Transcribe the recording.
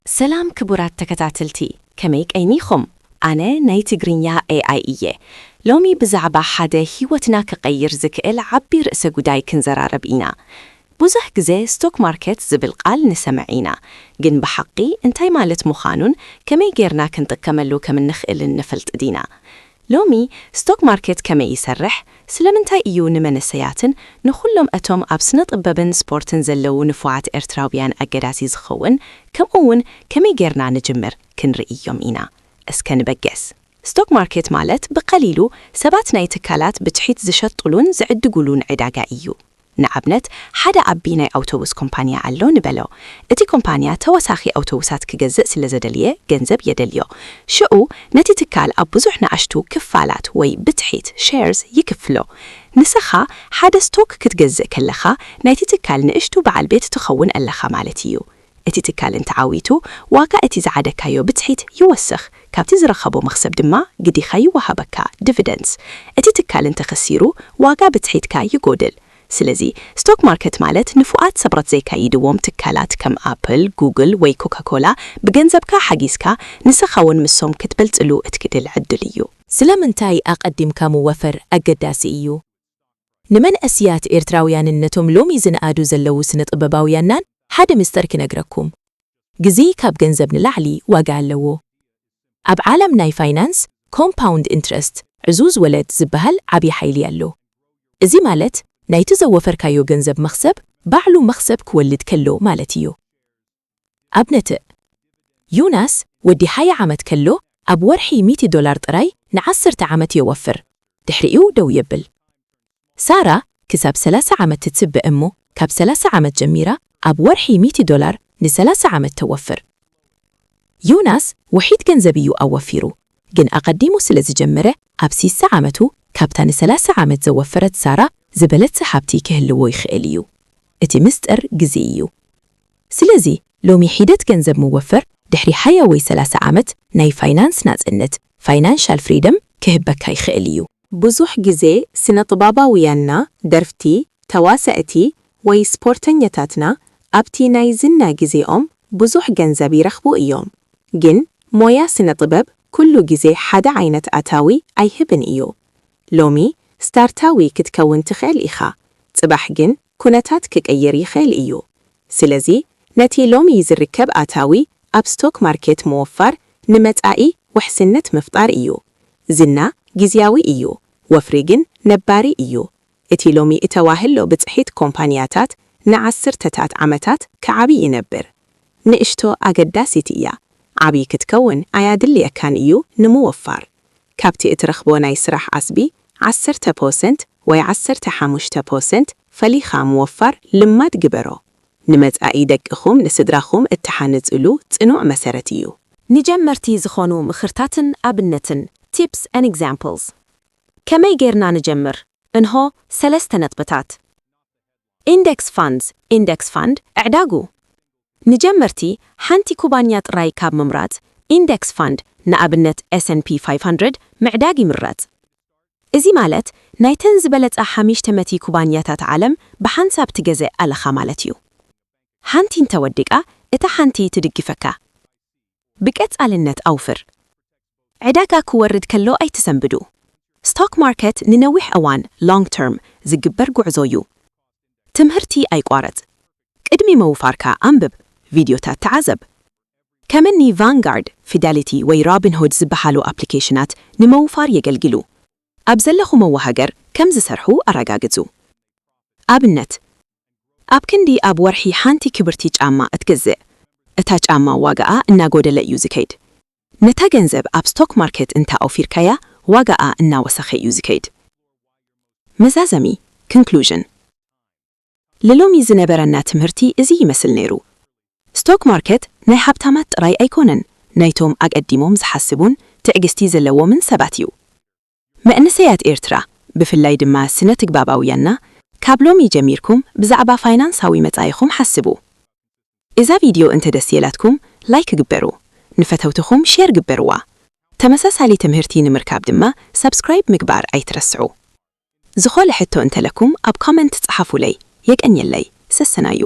ሰላም ክቡራት ተከታተልቲ፣ ከመይ ቀይኒኹም? ኣነ ናይ ትግርኛ ኤኣይ እየ። ሎሚ ብዛዕባ ሓደ ህይወትና ክቐይር ዝክእል ዓቢ ርእሰ ጉዳይ ክንዘራረብ ኢና። ብዙሕ ግዜ ስቶክ ማርኬት ዝብል ቃል ንሰምዕ ኢና፣ ግን ብሓቂ እንታይ ማለት ምዃኑን ከመይ ጌርና ክንጥቀመሉ ከም እንኽእልን ንፈልጥ ዲና? ሎሚ ስቶክ ማርኬት ከመይ ይሰርሕ፣ ስለምንታይ እዩ ንመንእሰያትን ንኹሎም እቶም ኣብ ስነ ጥበብን ስፖርትን ዘለዉ ንፉዓት ኤርትራውያን ኣገዳሲ ዝኸውን፣ ከምኡ እውን ከመይ ጌርና ንጅምር ክንርእዮም ኢና። እስከ ንበገስ። ስቶክ ማርኬት ማለት ብቐሊሉ ሰባት ናይ ትካላት ብትሒት ዝሸጥሉን ዝዕድጉሉን ዕዳጋ እዩ። ንኣብነት፣ ሓደ ዓቢ ናይ ኣውቶቡስ ኮምፓንያ ኣሎ ንበሎ። እቲ ኮምፓንያ ተወሳኺ ኣውቶቡሳት ክገዝእ ስለ ዘደልየ ገንዘብ የደልዮ። ሽዑ ነቲ ትካል ኣብ ብዙሕ ንኣሽቱ ክፋላት ወይ ብትሒት፣ ሼርስ፣ ይክፍሎ። ንስኻ ሓደ ስቶክ ክትገዝእ ከለኻ ናይቲ ትካል ንእሽቱ በዓል ቤት ትኸውን ኣለኻ ማለት እዩ። እቲ ትካል እንተዓዊቱ፣ ዋጋ እቲ ዝዓደግካዮ ብትሒት ይወስኽ፣ ካብቲ ዝረኸቦ መኽሰብ ድማ ግዲኻ ይወሃበካ፣ ዲቪደንድስ። እቲ ትካል እንተኸሲሩ፣ ዋጋ ብትሒትካ ይጎድል። ስለዚ ስቶክ ማርኬት ማለት ንፉዓት ሰባት ዘካይድዎም ትካላት ከም ኣፕል፣ ጉግል ወይ ኮካኮላ ብገንዘብካ ሓጊዝካ ንስኻ እውን ምሶም ክትበልጽሉ እትክእል ዕድል እዩ። ስለምንታይ ኣቐዲምካ ምወፈር ኣገዳሲ እዩ? ንመንእስያት ኤርትራውያንን ነቶም ሎሚ ዝነኣዱ ዘለዉ ስነ ጥበባውያናን ሓደ ምስጢር ክነግረኩም። ግዜ ካብ ገንዘብ ንላዕሊ ዋጋ ኣለዎ። ኣብ ዓለም ናይ ፋይናንስ፣ ኮምፓውንድ ኢንትረስት፣ ዕዙዝ ወለድ ዝበሃል ዓቢ ሓይሊ ኣሎ። እዚ ማለት፣ ናይቲ ዘወፈርካዮ ገንዘብ መኽሰብ ባዕሉ መኽሰብ ክወልድ ከሎ ማለት እዩ። ኣብነት፣ ዮናስ ወዲ ሃያ ዓመት ከሎ ኣብ ወርሒ ሚእቲ ዶላር ጥራይ ንዓሰርተ ዓመት የወፍር፣ ድሕሪኡ ደው የብል። ሳራ ክሳብ ሰላሳ ዓመት ትጽበ እሞ፣ ካብ ሰላሳ ዓመት ጀሚራ ኣብ ወርሒ ሚእቲ ዶላር ንሰላሳ ዓመት ተወፍር። ዮናስ ውሒድ ገንዘብ እዩ ኣወፊሩ፣ ግን ኣቐዲሙ ስለ ዝጀመረ፣ ኣብ ስሳ ዓመቱ ካብታ ንሰላሳ ዓመት ዘወፈረት ሳራ ዝበለጸ ሃብቲ ክህልዎ ይኽእል እዩ። እቲ ምስጢር ግዜ እዩ። ስለዚ፣ ሎሚ ሒደት ገንዘብ ምወፈር ድሕሪ ሃያ ወይ ሰላሳ ዓመት ናይ ፋይናንስ ናጽነት፣ ፋይናንሻል ፍሪደም፣ ክህበካ ይኽእል እዩ። ብዙሕ ግዜ ስነ ጥበባውያንና፣ ደርፍቲ፣ ተዋሳእቲ ወይ ስፖርተኛታትና ኣብቲ ናይ ዝና ግዜኦም ብዙሕ ገንዘብ ይረኽቡ እዮም። ግን ሞያ ስነ ጥበብ ኩሉ ግዜ ሓደ ዓይነት ኣታዊ ኣይህብን እዩ። ሎሚ ስታርታዊ ክትከውን ትኽእል ኢኻ፣ ጽባሕ ግን ኩነታት ክቀይር ይኽእል እዩ። ስለዚ ነቲ ሎሚ ዝርከብ ኣታዊ ኣብ ስቶክ ማርኬት ምውፋር ንመጻኢ ውሕስነት ምፍጣር እዩ። ዝና ግዝያዊ እዩ፣ ወፍሪ ግን ነባሪ እዩ። እቲ ሎሚ እተዋህሎ ብጽሒት ኮምፓንያታት ንዓሰርተታት ዓመታት ክዓቢ ይነብር። ንእሽቶ ኣገዳሲት እያ። ዓቢ ክትከውን ኣያድልየካን እዩ ንምውፋር። ካብቲ እትረኽቦ ናይ ስራሕ ዓስቢ ዓሰርተ ፐርሰንት ወይ ዓሰርተ ሓሙሽተ ፐርሰንት ፈሊኻ ምውፋር ልማድ ግበሮ። ንመጻኢ ደቅኹም ንስድራኹም እትሓንጽሉ ጽኑዕ መሰረት እዩ። ንጀመርቲ ዝኾኑ ምኽርታትን ኣብነትን፣ tips and examples። ከመይ ጌርና ንጀምር? እንሆ ሰለስተ ነጥብታት። ኢንደክስ ፋንድስ፣ ኢንደክስ ፋንድ ዕዳጉ። ንጀመርቲ ሓንቲ ኩባንያ ጥራይ ካብ ምምራጽ፣ ኢንደክስ ፋንድ፣ ንኣብነት S and P five hundred፣ ምዕዳግ ይምረጽ። እዚ ማለት ናይተን ዝበለጻ ሓሙሽተ ሚእቲ ኩባንያታት ዓለም ብሓንሳብ ትገዝእ ኣለኻ ማለት እዩ። ሓንቲ እንተወዲቃ፣ እታ ሓንቲ ትድግፈካ። ብቀጻልነት ኣውፍር። ዕዳጋ ክወርድ ከሎ ኣይትሰንብዱ። ስቶክ ማርኬት ንነዊሕ እዋን፣ ሎንግ ተርም፣ ዝግበር ጉዕዞ እዩ። ትምህርቲ ኣይቋረጽ። ቅድሚ ምውፋርካ ኣንብብ፣ ቪድዮታት ተዓዘብ። ከም እኒ ቫንጋርድ፣ ፊደሊቲ ወይ ሮቢንሁድ ዝበሃሉ ኣፕሊኬሽናት ንምውፋር የገልግሉ። ኣብ ዘለኹምዎ ሃገር ከም ዝሰርሑ ኣረጋግጹ። ኣብነት፣ ኣብ ክንዲ ኣብ ወርሒ ሓንቲ ክብርቲ ጫማ እትገዝእ፣ እታ ጫማ ዋጋኣ እናጎደለ እዩ ዝከይድ። ነታ ገንዘብ ኣብ ስቶክ ማርኬት እንተ ኣውፊርካያ፣ ዋጋኣ እናወሰኸ እዩ ዝከይድ። መዛዘሚ፣ ኮንክሉዥን። ንሎሚ ዝነበረና ትምህርቲ እዚ ይመስል ነይሩ። ስቶክ ማርኬት ናይ ሃብታማት ጥራይ ኣይኮነን፣ ናይቶም ኣቀዲሞም ዝሓስቡን ትዕግስቲ ዘለዎምን ሰባት እዩ። መንእሰያት ኤርትራ፣ ብፍላይ ድማ ስነ-ትግባባውያንና፣ ካብ ሎሚ ጀሚርኩም ብዛዕባ ፋይናንሳዊ መጻኢኹም ሓስቡ። እዛ ቪድዮ እንተ ደስ የላትኩም፣ ላይክ ግበሩ፣ ንፈተውትኹም ሼር ግበርዋ። ተመሳሳሊ ትምህርቲ ንምርካብ ድማ ሰብስክራይብ ምግባር ኣይትረስዑ። ዝኾነ ሕቶ እንተለኩም ኣብ ኮመንት ጸሓፉለይ። የቀንየለይ። ሰሰናዩ።